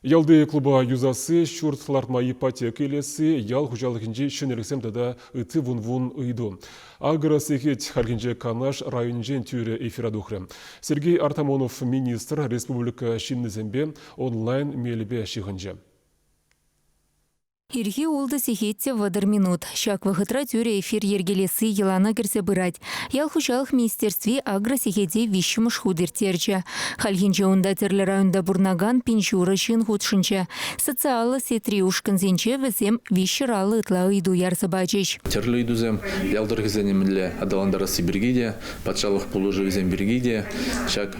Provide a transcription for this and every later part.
Ялти клуба юсасси, ҫурт лартма ипотека илесси, ял хуҫалӑхӗнчи ҫӗнӗлӗхсем тата ытти вун-вун ыйту. Агросехет хальхинче Канаш районӗнчен тӳрӗ эфира тухрӗ. Сергей Артамонов министр республика ҫыннисемпе онлайн мелӗпе ҫыхӑнчӗ. Ирхи ултӑ сехет те 30 минут. Ҫак вӑхӑтра тӳрӗ эфир йӗркелесси йӑлана кӗрсе пырать. Ял хуҫалӑх министерстви агросехете виҫҫӗмӗш хут ирттерчӗ. Хальхинче унта тӗрлӗ районта пурӑнакан пин ҫурӑ ҫын хутшӑнчӗ. Социаллӑ сетьри ушкӑнсенче вӗсем 350 ытла ыйту ярса пачӗҫ. Тӗрлӗ ыйтусем ял тӑрӑхӗсене мӗнле аталантарасси пирки те, патшалӑх пулӑшӑвӗсем пирки те, ҫак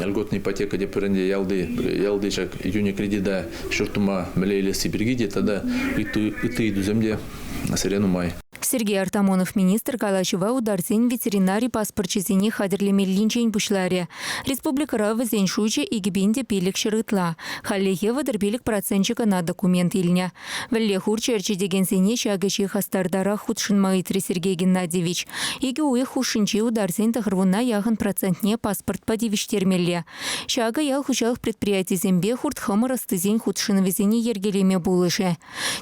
льготный ипотека тепӗр ӗнтӗ ялти ялти ҫак йӳнӗ кредита ҫурт тума мӗнле илесси пирки те тата ытти ыйтусем те сире нумай. Сергей Артамонов министр калаҫӑва утарсен ветеринари паспорчӗсене хатӗрлемеллинчен пуҫларӗ. Республикӑра вӗсен шучӗ 2500 ытла. Хальлӗхе 35 проценчӗ кӑна документ илнӗ. Вӗлле хурчӗ ӗрчетекенсене ҫак ӗҫе хастартарах хутшӑнма ыйтрӗ Сергей Геннадьевич. Икӗ уйӑх хушшинче утарсен тӑхӑрвунна яхӑн процентне паспортпа тивӗҫтермелле. Ҫакӑ ял хуҫалӑх предприятийӗсемпе хурт-хӑмӑр ӑстисен хутшӑнӑвӗсене йӗркелеме пулӑшӗ.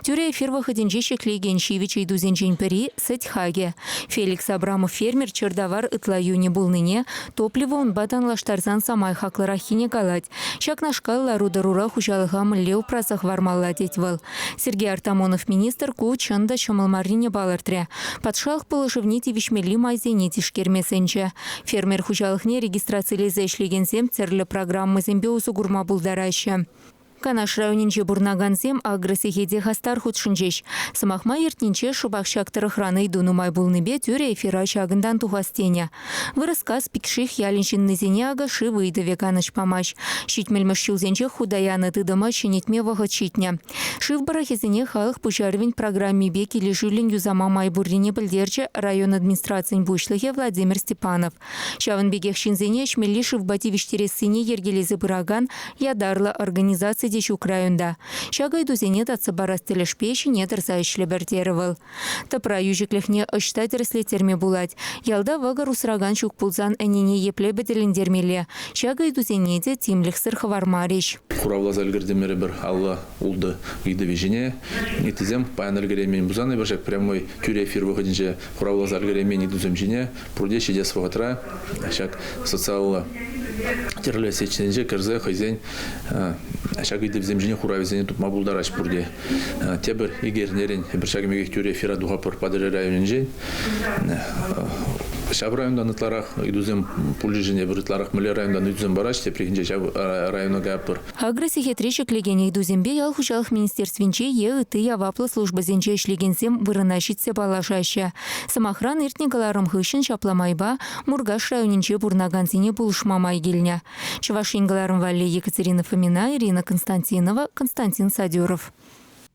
Тӳрӗ эфир вӑхӑтӗнче ҫӗклекен ҫивӗч ыйтусенчен пӗри – сӗт хакӗ. Феликс Абрамов фермер чӗртавар ытла йӳнӗ пулнине, топливо унпа танлаштарсан самай хаклӑраххине калать. Ҫакнашкал лару-тӑрура хуҫалӑха мӗнле упраса хӑвармалла тет вӑл. Сергей Артамонов министр ку чӑн та ҫӑмӑл маррине палӑртрӗ. Патшалӑх пулӑшӑвне тивӗҫмелли майсене тишкерме сӗнчӗ. Фермер хуҫалӑхне регистрацилесе ӗҫлекенсем тӗрлӗ программӑсемпе усӑ курма пултараҫҫӗ. Канаш районӗнче пурӑнакансем агросехете хастар хутшӑнчӗҫ. Сӑмах май, иртнинче шӑпах ҫак тӑрӑхран ыйту нумай пулнипе тӳрӗ эфира ҫакӑнтан тухас тенӗ. Вырӑскас Пикших ялӗн ҫыннисене акӑ шыв ыйтӑвӗ канӑҫ памасть. Ҫитмӗлмӗш ҫулсенчех хута янӑ тытӑма ҫӗнетме вӑхӑт ҫитнӗ. Шыв пӑрӑхӗсене халӑх пуҫарӑвӗн программипе килӗшӳллӗн юсама май пуррине пӗлтерчӗ район администрацийӗн пуҫлӑхӗ Владимир Степанов. Ҫавӑн пекех ҫынсене ӗҫмелли шывпа тивӗҫтерессине йӗркелесе пыракан ятарлӑ организаци те ҫук районта. Ҫак ыйтусене татса парас тӗлӗшпе ҫине тӑрса ӗҫлӗпӗр, терӗ вӑл. Тӑпра йӳҫӗклӗхне ӑҫта тӗрӗслеттерме пулать? Ялта вӑкӑр усракан ҫук пулсан ӗнене епле пӗтӗлентермелле? Ҫак ыйтусене те тимлӗхсӗр хӑвармарӗҫ. Хуравласа ӗлкӗртӗмӗр алла ултӑ ыйтӑвӗ ҫине. Ыттисем паян ӗлкӗреймен пулсан эпир ҫак прямой тӳрӗ эфир вӑхӑтӗнче хуравласа ӗлкӗреймен ыйтусем ҫине пурте ҫитес вӑхӑтра ҫак социаллӑ тӗрлӗ сетьсенче кӗрсе хӑйсен ҫак ыйтӑвсем ҫине хуравӗсене тупма пултараҫ пурте. Тепӗр икӗ эрнерен эпир ҫакӑн пекех тӳрӗ эфира тухатпӑр Патӑрьел районӗнчен. Ҫав районтан ытларах ыйтусем пулчӗҫ эпир ытларах мӗнле районтан ыйтусем параҫ, тепрехинче ҫав района каятпӑр. Агросехетре ҫӗклекен ыйтусемпе ял хуҫалӑх министерствинче е ытти яваплӑ службӑсенче ӗҫлекенсем вырӑна ҫитсе паллашаҫҫӗ. Сӑмахран, иртнӗ кӑларӑм хыҫҫӑн ҫапла майпа Муркаш районӗнче пурӑнакансене пулӑшма май килнӗ. Чӑваш Ен кӑларӑм валли Екатерина Фомина, Ирина Константинова, Константин Садюров.